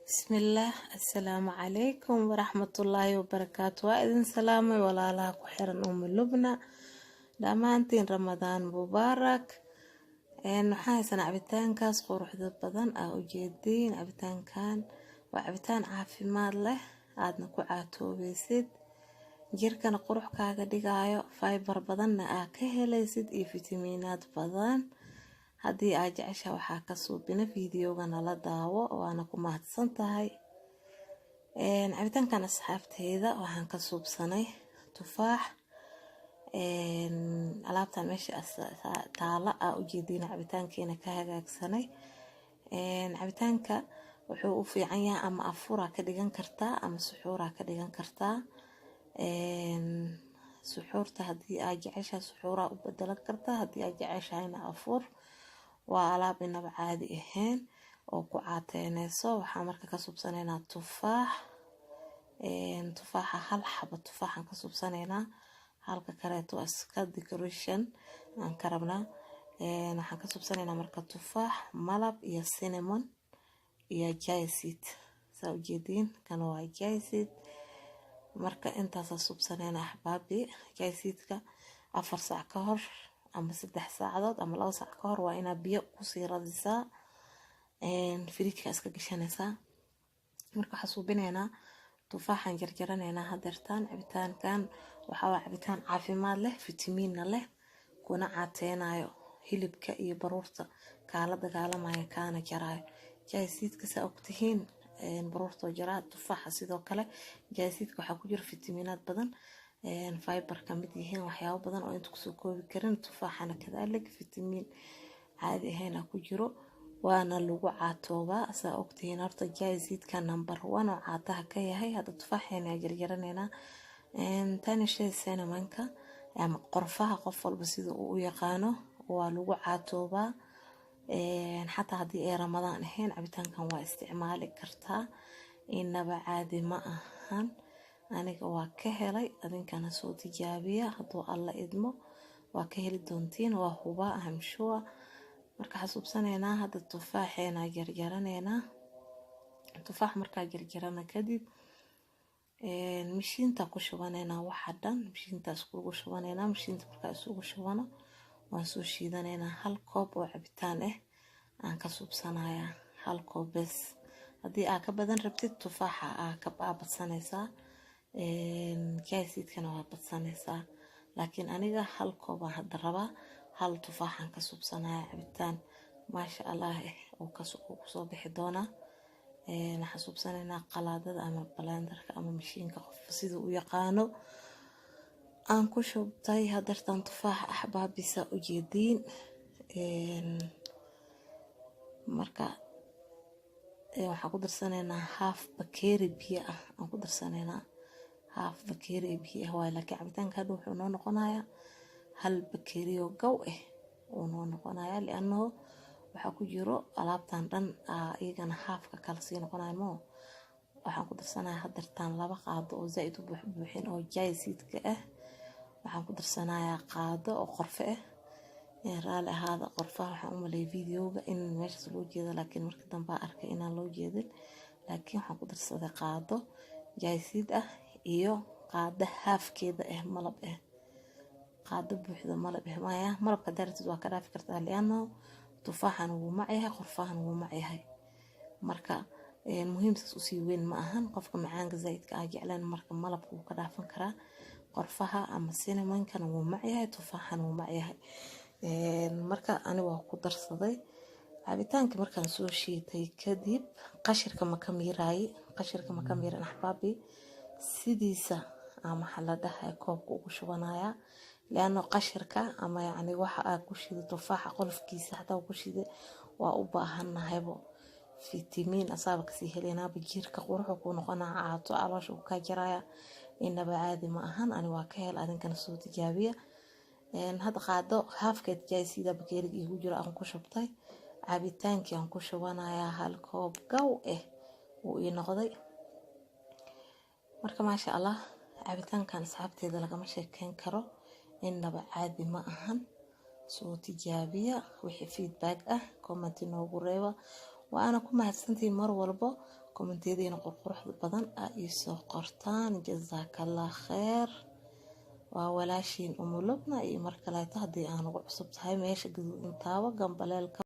Bismillaah, assalaamu calaykum waraxmatullaahi wabarakaatu. Waa idin salaamay, walaalaha ku xiran Umu Lubna dhammaantiin. Ramadaan mubaarak. Waxaan haysanaa cabitaankaas quruxda badan aa ujeediin. Cabitaankan waa cabitaan caafimaad leh, aadna ku caatoobeysid, jirkana qurux kaaga dhigaayo, fiber badanna aa ka helaysid iyo fitamiinaad badan. Haddii aad jecesha waxaa ka suubina, videoga nala daawo, waana ku mahadsan tahay. Cabitaankan, asxaabteyda, waxaan ka suubsanay tufaax. Alaabtan meesha taala aa ujeediina cabitaankeena ka hagaagsanay. Cabitaanka wuxuu u fiican yahay ama afuraa ka dhigan kartaa ama suxuuraa ka dhigan kartaa. Suxuurta haddii aad jeceshahay, suxuuraa u bedelan kartaa, haddii aad jeceshahayna afur. Waa alaab inaba caadi ahayn oo ku caateyneyso. Waxaa marka ka suubsanaynaa tufaax. Tufaaxa, hal xabo tufaaxaan ka suubsanaynaa, halka kaleeto waa iska decoration aan ka rabnaa. Waxaan ka suubsanaynaa marka tufaax, malab iyo cinnamon iyo chia seed. Saa ujeediin, kan waa chia seed. Marka intaasaa suubsanaynaa, axbaabi. Chia seedka 4 saac ka hor ama 3 saacadood ama 2 saac ka hor waa inaa biyo kusii radisaa, fridgeka iska gashanaysaa. Marka waxaa suubinaynaa tufaaxaan jarjaranaynaa hadeertaan. Cabitaankan waxaa waa cabitaan caafimaad leh, fitamiinna leh, kuna caateynayo, hilibka iyo baruurta kaala dagaalamaya, kaana jaraayo. Chia seedka, saa ogtihiin, baruurtoo jaraa, tufaaxa sidoo kale. Chia seedka waxaa ku jira fitamiinaad badan, fiber ka mid yihiin, waxyaabo badan oo inta kusoo koobi karin. Tufaaxana kadalik fitamiin caadi ahayn ku jiro, waana lagu caatoobaa, saa ogtihiin. Horta chia seedka number one oo caataha ka yahay. Hadda tufaaxeena jarjaraneynaa. Tani shay cinnamonka ama qorfaha, qof walba sida uu u yaqaano, waa lagu caatoobaa. Xataa haddii ay Ramadaan ahayn, cabitaankan waa isticmaali kartaa. Inaba caadi ma ahan. Aniga waa ka helay, adinkana soo tijaabiya hadduu Alla idmo, waa ka heli doontiin, waa hubaa hamshuwa. Marka xasuubsanaynaa hadda tufaaxeena jarjaraneynaa. Tufaax markaa jarjarana kadib, mishiinta ku shubaneynaa. Waxa dhan mishiinta iskugu shubaneynaa. Mishiinta markaa isugu shubano, waan soo shiidaneynaa. Hal koob oo cabitaan ah aan ka suubsanayaa, hal koob bes. Haddii aa ka badan rabtid, tufaaxa aa badsanaysaa, chia seedkana waa badsanaysaa, laakiin aniga hal koobaan hadda rabaa. Hal tufaaxaan ka suubsanaya, cabitaan maasha Allah uu kusoo bixi doonaa. Waxaan suubsanaynaa qalaadada ama blenderka ama mashiinka, qof siduu u yaqaano, aan ku shubtay hadeertan tufaax, axbaabisa ujeediin. Marka waxaan ku darsanaynaa half bakeeri biyo ah. Aan ku darsanaynaa half bakeeri biyo ah waaye, laakiin cabitaanka hadda wuxuu noo noqonayaa hal bakeeriyo gow ah uu noo noqonayaa, liannahu waxaa ku jiro alaabtan dhan, iyagana halfka kala sii noqonaya moo. Waxaan ku darsanayaa hadeertaan 2 qaado oo zaaid u buuxbuuxin oo chia seedka ah. Waxaan ku darsanayaa qaado oo qorfe ah. Raali ahaada, qorfaha waxaan u maleeyay videoga in meeshaas loo jeedo, laakiin marka dambe arkay inaan loo jeedin. Laakiin waxaan ku darsaday qaado chia seed ah iyo qaado halfkeeda ah malab ah. Qaado buuxda malab ah maya, malabka daartid waa ka dhaafi kartaa, lianno tufaaxan wuu macyahay, qorfahan wuu macyahay. Marka muhiim saas usii weyn ma ahan. Qofka macaanka zaaidka ah jecleen, marka malabka wuu ka dhaafan karaa. Qorfaha ama cinnamonkana wuu macyahay, tufaaxana wuu macyahay. Marka ani waa ku darsaday. Cabitaanka markaan soo shiitay kadib, qashirka ma ka miiraaye, qashirka ma ka miiran, axbaabi. Sidiisa ama waxaa la dhahay koobka ugu shubanayaa, lianno qashirka ama yacni waxa aad ku shiday tufaaxa qolofkiisa xataa ku shiday, waa u baahannahaybo, fitamiin asaaba kasii helinaaba. Jirka quruxu ku noqonaa, caato, caloosha uu kaa jaraya. Inaba caadi ma ahan. Ani waa ka hel, adinkana soo tijaabiya. Hadda qaado halfkeed chia seeda bakeeriga iigu jiro aan ku shubtay. Cabitaankii aan ku shubanayaa, hal koob gow ah uu ii noqday. Marka maasha Allah, cabitaankan, asxaabteeda, lagama sheekeyn karo, inaba caadi ma ahan. Soo tijaabiya, wixii feedback ah comment noogu reeba. Waana ku mahadsantihiin mar walbo commentiyadiina qurquruxda badan aa iisoo qortaan. Jazaakallah kheer. Waa walaashiin Umu Lubna iyo mar kaleeto. Haddii aan ugu cusub tahay meesha gaduudan taabo gambaleelka.